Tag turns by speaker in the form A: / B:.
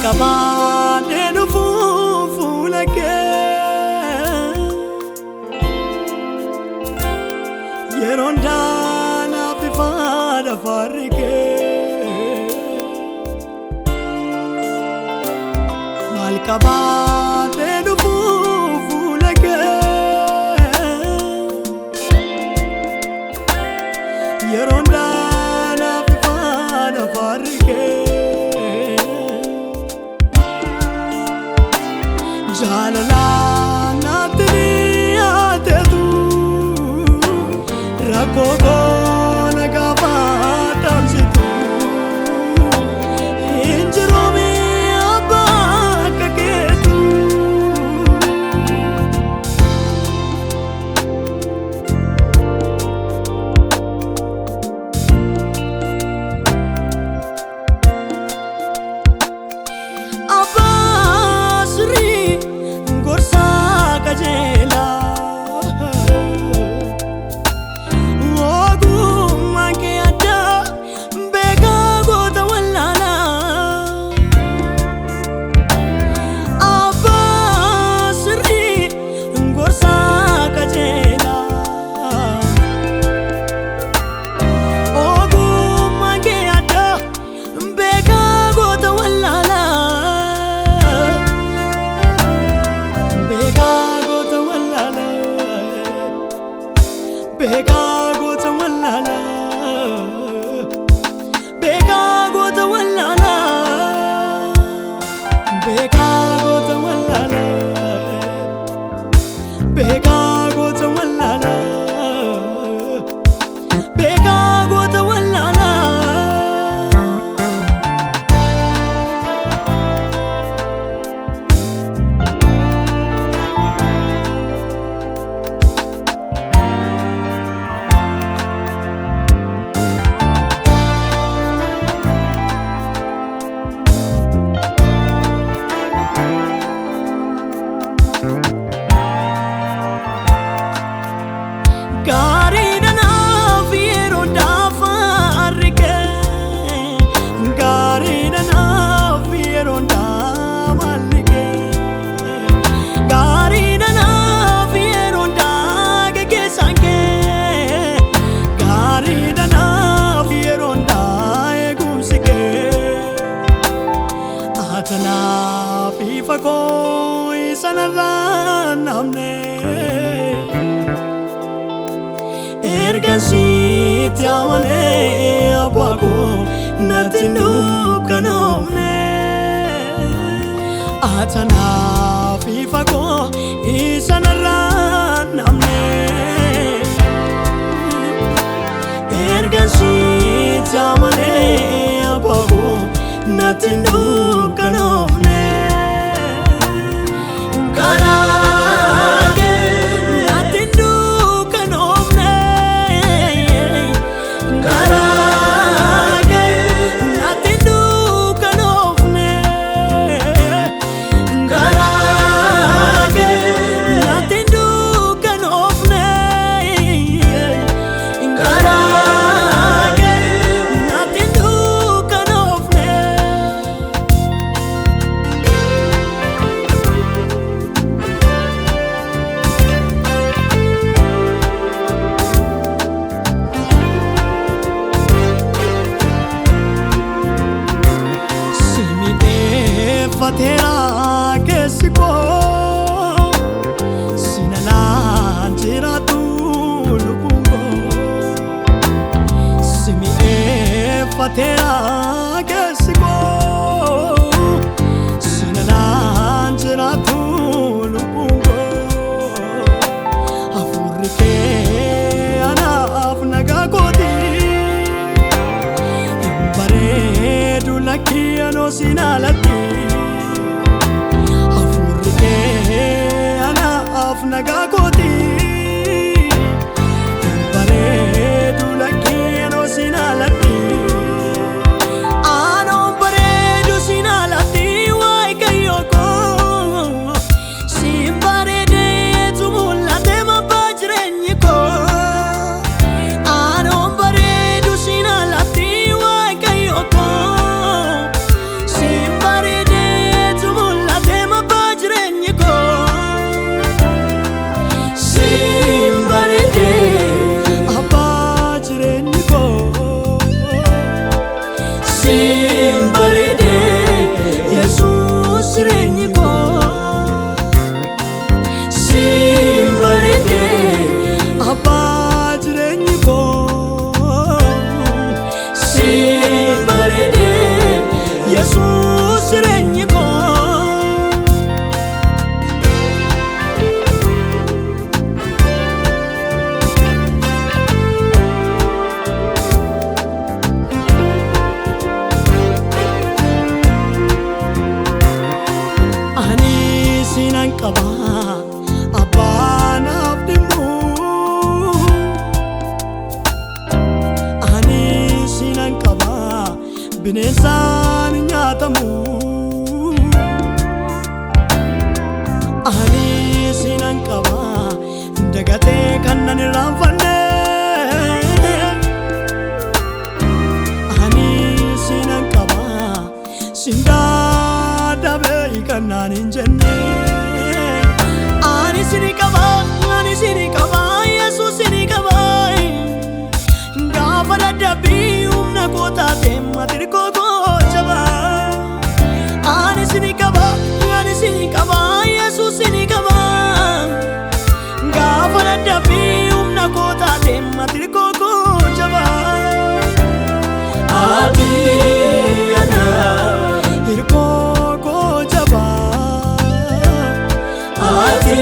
A: Qabaadhee dhufuu fuula kee yeroon daanaaf ifaadha faarri kee maal qabaadhee dhufuu fuula kee yeroon daanaaf ifaadha faarri kee. Jaalala naatti dhiyaateetu rakkoo koona gaafa dhaamsitu hin jiruumi abbaa akka keetu. Abbaa sirrii gorsaa qajeelaa ogummaan kee addaa beekaa goota wallaalaa. Abbaa sirrii gorsaa qajeelaa ogummaan kee addaa beekaa goota wallaalaa. Beekaa goota wallaalaa. Beekaa goota wallaalaa. Beekaa goota wallaalaa. Beekaa goota wallaalaa. Beekaa goota wallaalaa. Beekaa goota wallaalaa. Gaariidha naaf yeroo daafaarri kee gaariidha naaf yeroo daamalli kee gaariidha naaf yeroo daageggeessaan kee gaariidha naaf yeroo eegumsi kee atanaaf ifa koo isa narraa namne. Erga sitti amanee abbaa koo natti dukkanoomne. Atanaaf ifa koo isa narraa namne. Erga sitti amanee abbaa koo natti dukkanoomne. Karaa kee natti dukkanoomne. Karaa kee natti dukkanoomne. Karaa kee natti dukkanoomne. Karaa kee natti dukkanoomne. Simiteeffateera keessi koo sinalaan jiraatu lubbuun koo. Simiteeffateera keessi koo sinalaan jiraatu lubbuun koo. Hafuurri kee anaaf nagaa kooti. Bareedu lakkii anoo siin alatti. Hafuurri kee anaaf nagaa kooti. Bareedu lakkii anoo siin alatti. Anoo bareedu siin alatti waaqayyo koo. Siin bareedeetu mul'ate mabbaa jireenyi koo. Anoo bareedu siin alatti waaqayyo koo. Siin bareedeetu. Jireenyi koo siin bareedee abbaa jireenyi koo siin bareedee Yesuus jireenyi koo. Ani sinan qaba abbaa naaf dhimmu. Ani sinan qaba bineensaan hin nyaatamu. Ani sinan qaba dagatee kan nan irraanfanne. Ani sinan qaba sindaa dabee kan naan hin jenne. Ani sini qaba, ani sini qaba, Yesuus sini qaba. Gaafa dadhabbii humna koo taate mati koo jabaa. Ani sini qaba, ani sini qaba, Yesuus sini qaba. Gaafa dadhabbii humna koo taate mati koo jabaa. Ati ana hirkoo koo jabaa. Ati